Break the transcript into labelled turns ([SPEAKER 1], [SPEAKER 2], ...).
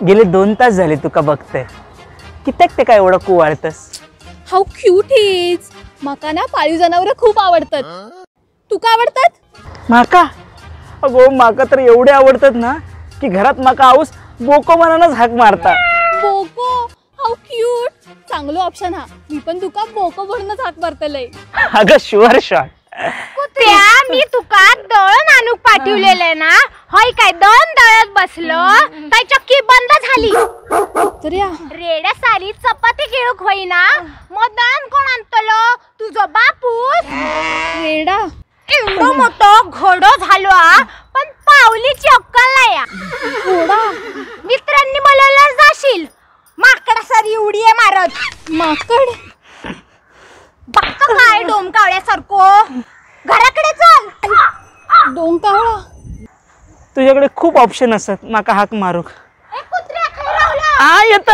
[SPEAKER 1] गेले 2 तास झाले तुका बघते. कित्याक ते काय एवढं कुवाळतस?
[SPEAKER 2] How cute is. माका ना पाळीव जनावर खूप आवडतात. तुका आवडतात?
[SPEAKER 1] माका? अगो माका तर एवढे आवडतात ना की घरात माका आऊस बोको मनानच हाक मारता.
[SPEAKER 2] Boko, how cute. चांगलो ऑप्शन हा. मी पण तुका बोको म्हणूनच हाक मारतले.
[SPEAKER 1] अगं शुअर शॉट.
[SPEAKER 3] कुत्र्या मी तुका दळण आणूक पाठवलेलं ना, हय काय दळण दळत बसलो काय चक्की बंद झाली. रेड्या सारी चपाती गिळूक होईना, मग दळण कोण आणतलो? तुझो बापूस.
[SPEAKER 2] रेडा
[SPEAKER 3] एवढो मोठो घोडो झालो पण पावलीची अक्कल नाही.
[SPEAKER 2] घोडा
[SPEAKER 3] मित्रांनी बोलावल्यावर जाशील, माकडा सारी उडी आहे मारत.
[SPEAKER 2] माकड
[SPEAKER 3] बघतो काय डोमकावळ्यासारखो, घराकडे चल.
[SPEAKER 2] डोमकावळा,
[SPEAKER 1] तुझ्याकडे खूप ऑप्शन असतात माका हाक मारूक. आ येत.